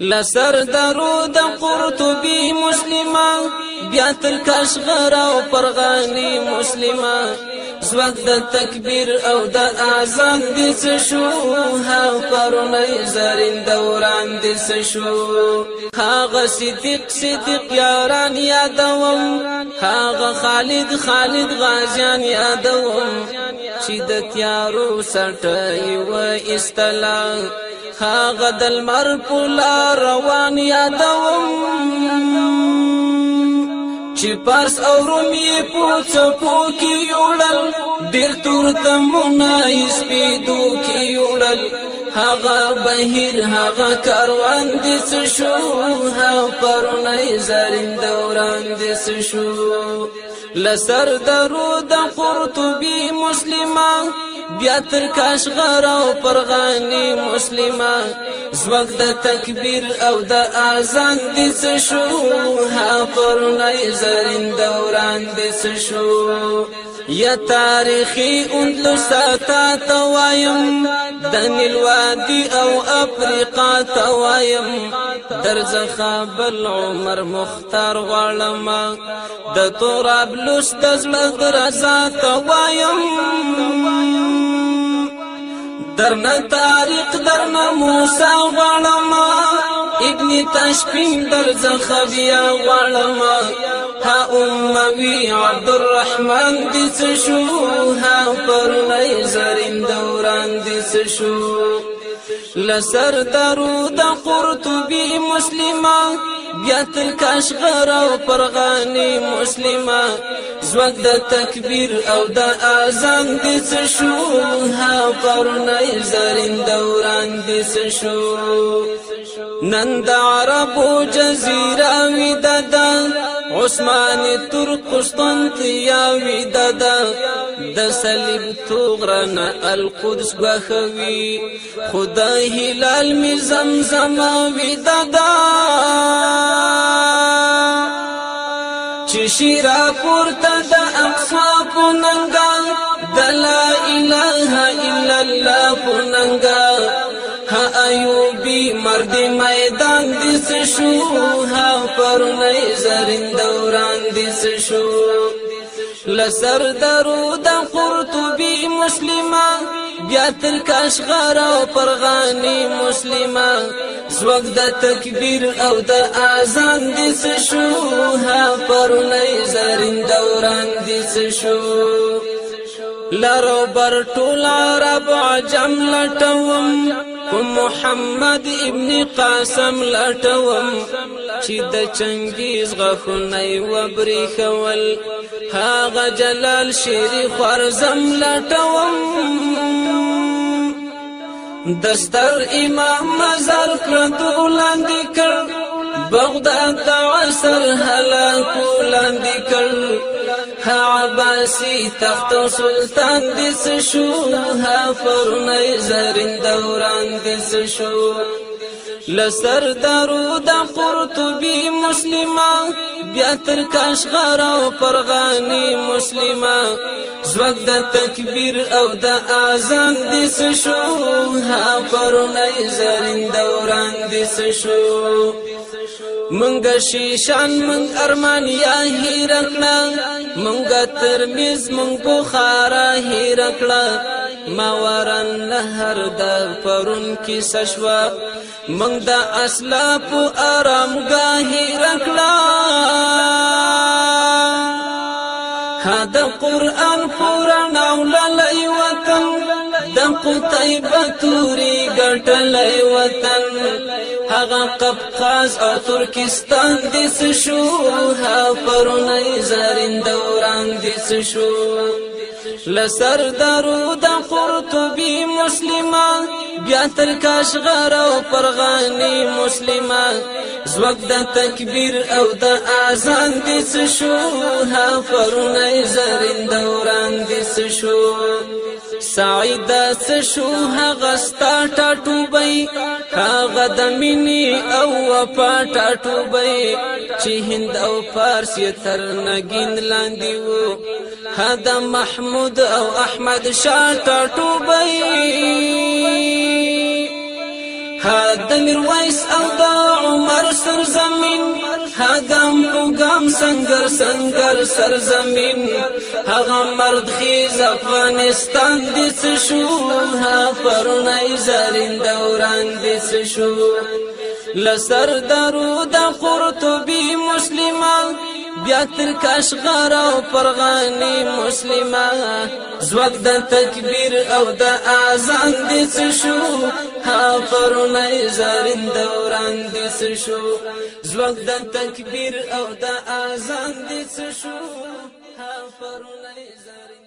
لسر درو د قرطبي مسلمه، بیا تر کاشغر او پرغانی مسلمه. ځواک د تکبیر او د اذان دې څه شو؟ ها پرونی زرین دوران دې څه شو؟ هغه صدیق صدیق یاران یادوم، هغه خالد خالد غازیان یادوم، چې د تیارو سټۍ و استلا. هغه د لمر په لار روان یادوم، چې پارس او روم یې په څپو کې یوړل، ډېر تور تمونه یې سپېدو کې یوړل. هغه بهیر هغه کاروان دې څه شو؟ ها پرونی زرین دوران دې څه شو؟ لسر درو د قرطبي مسلمه، بیا تر کاشغر او پرغانی مسلمه. ځواک د تکبیر او د اذان دې څه شو؟ ها پرونی زرین دوران دې څه شو؟ یا تاریخي اندلس تا ته وایم، د نیل وادي او افریقا ته وایم، درځخه بل عمر مختار غواړم، د طرابلس د زړه درزا ته وایم. درنه طارق درنه موسی غواړم، ابن تاشفین درځخه بیا غواړم. ها اموي عبدالرحمن دې څه شو؟ ها پرونی زرین دوران دې څه شو؟ لسر درو د قرطبي مسلمه، بیا تر کاشغر او پرغانی مسلمه. ځواک د تکبیر او د اذان دې څه شو؟ ها پرونی زرین دوران دې څه شو؟ نن د عربو جزیره ویده ده، عثمان ترک قسطنطیا ویده ده، د صلیب توغرنه القدس ګواښوي، خدای هلال می زمزم ویده ده. چې شیرا پورته د اقصا په ننګه، د لا اله الا الله په ننګه. ها ایوبي مرد میدان دې څه شو؟ ها پرونی زرین دوران دې څه شو؟ لسر درو د قرطبي مسلمه، بیا تر کاشغر او پرغانی مسلمه. ځواک د تکبیر او د اذان دې څه شو؟ ها پرونی زرین دوران دې څه شو؟ لرو بر ټول عرب عجم لټوم، کوم محمد ابن قاسم لټوم، چې د چنګیز غاښونه یې وبرېښول. هغه جلال شیري خوارزم لټوم، دستر امام مزار پردو لاندې کړ، بغداد د عصر هلاکو لاندې کړ. ها عباسي تخت او سلطان دې څه شو؟ ها پرونی زرین دوران دې څه شو؟ لسر درو د قرطبي مسلمه، بیا تر کاشغر او پرغانی مسلمه. ځواک د تکبیر او د اذان دې څه شو؟ ها پرونی زرین دوران دې څه شو؟ مونږ شیشان مونږ ارمانیا هیر کړه، مونږ ترمیز مونږ بخارا هیر کړه، ماورن نهر د پرون کې سشوا، مونږ د اسلاف آرامګاه هیر کړه. ها د قرآن پورانا وللی وطن، د قطیبه توري ګټلی وطن. هغه قفقاز او ترکستان دې څه شو؟ ها پرونی زرین دوران دې څه شو؟ لسر درو د قرطبي مسلمه، بیا تر کاشغر او پرغانی مسلمه. ځواک د تکبیر او د اذان دې څه شو؟ ها پرونی زرین دوران دې څه شو؟ سعید څه شو هغه ستا ټاټوبی، هغه د مینې او وفا ټاټوبی، چې هند او فارس یې تر نګین لاندې وو. ها د محمود او احمد شاه ټاټوبی، ها د میرویس او د عمر سرزمین، ها ګام په ګام سنگر سنگر سرزمین، هغه مرد خیز افغانستان دې څه شو؟ ها پرونی زرین دوران دې څه شو؟ لسردارو د قرطبي مسلمان، بیا تر کاشغر او فرغانی مسلمه، ځواک د تکبیر او د اذان دې څه شو؟ ها پرونی زرین دوران دې څه شو؟ ځواک د تکبیر او د اذان دې څه شو؟ ها پرونی زرین